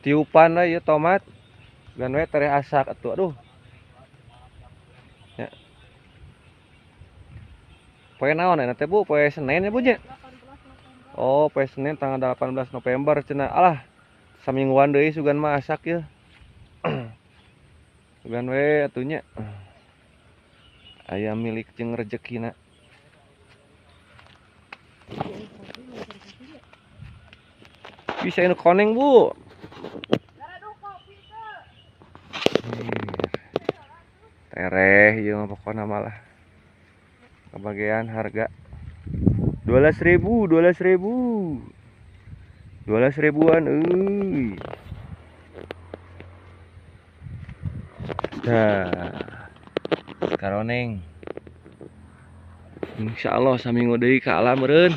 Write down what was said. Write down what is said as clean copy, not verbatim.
Tiupan lah ya tomat. Gan we tereh asak atuh aduh. Ya. Poe naon eta teh Bu? Poe Senin ya Bu nya? Oh, poe Senin tanggal 18 November cenah. Alah, samingguan deui sugan mah asak ya. Sugan we atuh nya. Aya milik jeung rejekina. Bisa ini koneng Bu. Tereh ieu mah pokona malah. Kebagian harga 12.000, 12.000. 12 ribuan euy. Dah. Karoneng. Insyaallah saminggu deui ka alam meureun.